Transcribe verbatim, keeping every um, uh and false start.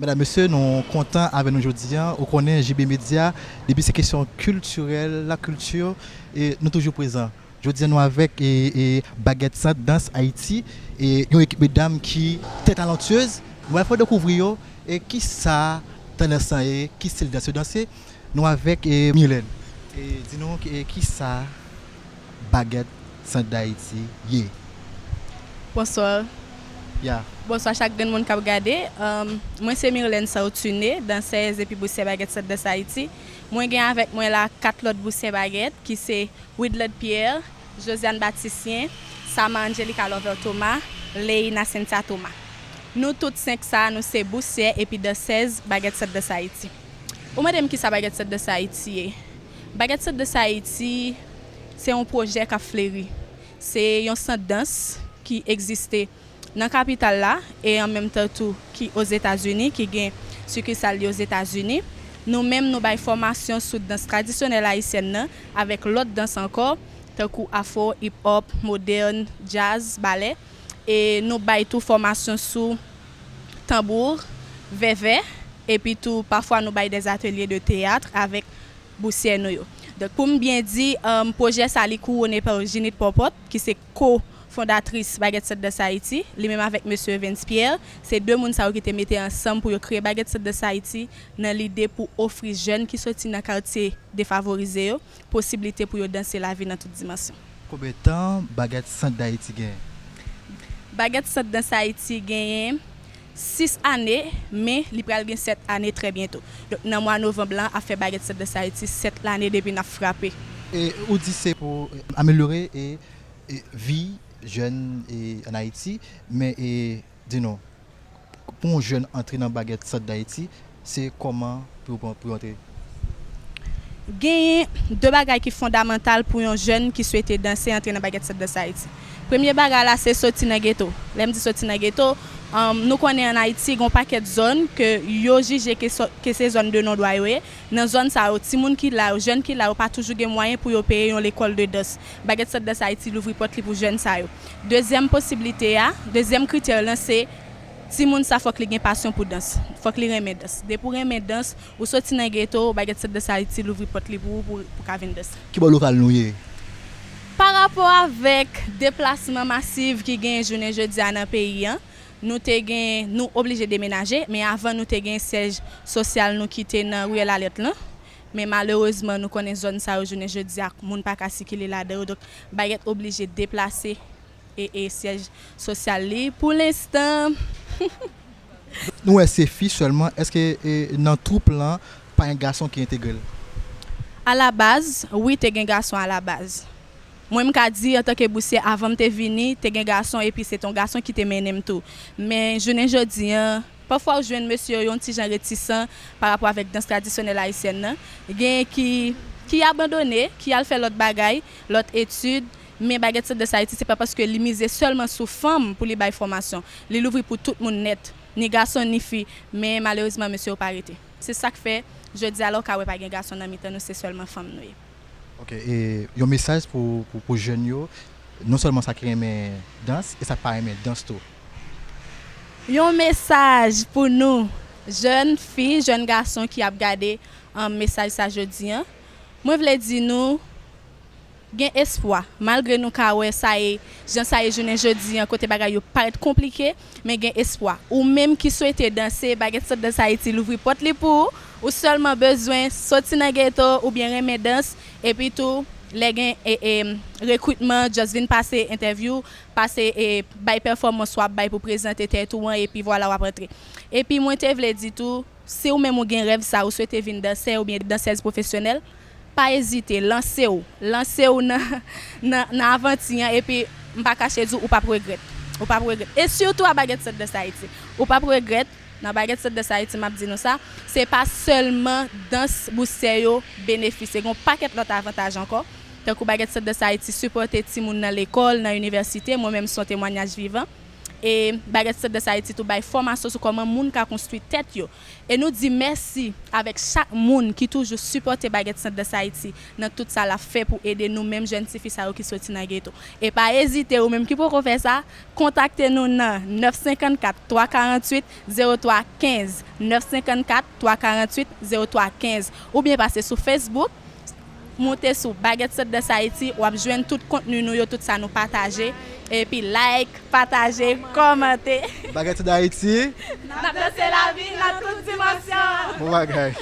Medam, mesye, nou kontan avè nou jodi a. Ou konnen J B Media, depi se kesyon kiltirèl, lakilti, e nou toujou prezan. Jodi a, nou avèk e, e Bagèt Sant Dans Ayiti, e yon ekip medam ki trè talantyez. Nou pral fè w dekouvri yo, e kisa tandans lan ye, ki stil dans yo danse. Nou avèk e Mylène. E di nou, e kisa Bagèt Sant Dayiti ye? Bonswa. Ya. Bonswa chak grenn moun k ap gade. Ahn, mwen se Myrlène Sautune, dansèz epi bousè Bagèt Sant Dans Ayiti. Mwen gen avèk mwen la kat lòt bousè Bagèt, ki se Widlod Pierre, Josiane Baptistien, Sama Angelica Lover Thomas, Leina Cynthia Thomas. Nou tout senk sa, nou se bousè epi dansèz Bagèt Sant Dans Ayiti. Ou mande m kisa Bagèt Sant Dans Ayiti ye? Bagèt Sant Dans Ayiti se yon pwojè k ap fleri. Se yon sant dans ki egziste nan kapital la e an menm tan tou ki Ozetazini, ki gen sikisal li Ozetazini. Nou menm, nou bay fòmasyon sou dans tradisyonèl ayisyèn nan avèk lòt dans ankò, tankou afro, hip hop, modèn, djaz, balè. E nou bay tou fòmasyon sou tanbou, vèvè, epi tou pafwa nou bay des ateliers de théâtre avèk bousè nou yo. Donk, pou m byen di, um, pwojè sa, li kouwone pa Ginette Porpot, ki se ko-fondatris Bagèt Sant Dans Ayiti, li menm avèk mesye Evens Pierre, se de moun sa yo ki te mete ansanm pou yo kreye Bagèt Sant Dans Ayiti nan lide pou ofri jèn ki soti nan katye defavorize yo posiblite pou yo danse lavi nan tout dimansyon. Konbyen tan Bagèt Sant Dayiti genyen? Bagèt Sant Dans Ayiti genyen sis ane, men li pral gen sèt ane trè byento. Donk, nan mwa novanm lan, ap fè Bagèt Sant Dans Ayiti sèt lane depi n ap frape. E ou di se pou, e, amelyore e, e vi jèn, e, ann Ayiti, men, e, di nou, pou yon jèn antre nan Bagèt Sant Dayiti, se kòman pou, pou, pou yo antre? Genyen de bagay ki fondamantal pou yon jèn ki swete danse antre nan Bagèt Sant Dans Ayiti. Premye bagay la, se soti nan geto. Lè m di soti nan geto, um, nou konnen ann Ayiti, gen yon pakèt zòn ke yo jije ke, so, ke se zòn de non dwa yo ye. Nan zòn sa yo, timoun ki la yo, jèn ki la yo, pa toujou gen mwayen pou yo peye yon lekòl de dans. Bagèt Sant Dans Ayiti louvri pòt li pou jèn sa yo. Dezyèm posiblite a, dezyèm kritè lan, se timoun sa fòk li gen pasyon pou dans. Fòk li renmen dans. Depi w renmen dans, ou soti nan geto, Bagèt Sant Dans Ayiti louvri pòt li pou ou, pou, pou ka vin danse. Ki bò lokal nou ye? Pa rapò avèk deplasman masiv ki genyen jounen jodi a nan peyi an, nou te gen, nou oblije demenaje, men avan nou te gen syèj sosyal nou ki te nan riyèl Alèt lan. Men malerezman, nou konnen zòn sa yo jounen jodi a, moun pa ka sikile ladan yo. Donk, Bagèt oblije deplase e, e syèj sosyal li. Pou lenstan, nou wè se fi sèlman. Èske, e, nan twoup lan, pa gen gason ki entegre l? Alabaz, wi, te gen gason alabaz. Mwen, m ka di, antanke bousè, avan m te vini, te gen gason, epi se te yon gason ki te mennen m tou. Men, jounen jodi an, pafwa ou jwenn mesye yo yon ti jan retisan pa rapò avèk dans tradisyonèl ayisyèn nan. Genyen ki, ki abandone, ki al fè lòt bagay, lòt etid, men Bagèt Sant Dans Ayiti, se pa paske li mize sèlman sou fanm pou li bay fòmasyon. Li louvri pou tout moun nèt, ni gason, ni fi, men malerezman, mesye yo pa rete. Se sa k fè, jodi a la, ou ka wè pa gen gason nan mitan nou, se sèlman fanm nou ye. Ok, e yon mesaj pou, pou, pou jèn yo, non sèlman sa ki renmen dans, e sa k pa renmen dans tou. Yon mesaj pou nou, jèn fi, jèn gason ki ap gade, um, mesaj sa jodi an. Mwen vle di nou, gen espwa, malgre nou ka wè sa ye, jan sa ye jounen jodi an, kote bagay yo parèt konplike, men gen espwa. Ou menm ki swete danse, Bagèt Sant Dans Ayiti louvri pòt li pou ou. Ou sèlman bezwen soti nan geto oubyen renmen dans. Epi tou, lè gen, e, e, rekritman, just vin pase entèvyou, pase, e, bay pèfòmans w ap bay pou prezante tèt ou an, epi vwala w ap antre. Epi mwen te vle di tou, si ou menm ou gen rèv sa, ou swete vin dansè oubyen dansèz pwofesyonèl, pa ezite, lanse w. Lanse w nan, nan, nan avanti an, epi m pa kache di w, ou p ap regrèt. Ou p ap regrèt. E sitou a Bagèt Sant Dans Ayiti. Ou p ap regrèt, nan Bagèt Sant Dans Ayiti, m ap di nou sa, se pa sèlman dans bousè yo benefisye. Gen yon pakèt lòt avantaj ankò. Tankou Bagèt Sant Dans Ayiti sipòte timoun nan lekòl, nan inivèsite, mwen menm se yon temwanyaj vivan. E Baguette Sundance Haïti tou bay fòmasyon sou kòman moun ka konstwi tèt yo. E nou di mèsi avèk chak moun ki toujou sipòte Baguette Sundance Haïti nan tout sa l ap fè pou ede nou menm jèn tifi sa yo ki soti nan geto. E pa ezite, ou menm ki poko fè sa, kontakte nou nan nèf senkannkat, twa karanntuit, zewo twa kenz, nèf senkannkat, twa karanntuit, zewo twa kenz, oubyen pase sou Facebook, moute sou Baguette Sundance Haïti, w ap jwenn tout kontni nou yo, tout sa nou pataje. Epi like, pataje, kòmante. Baguette Sundance Haïti. N ap danse lavi nan tout dimansyon. Bon bagay.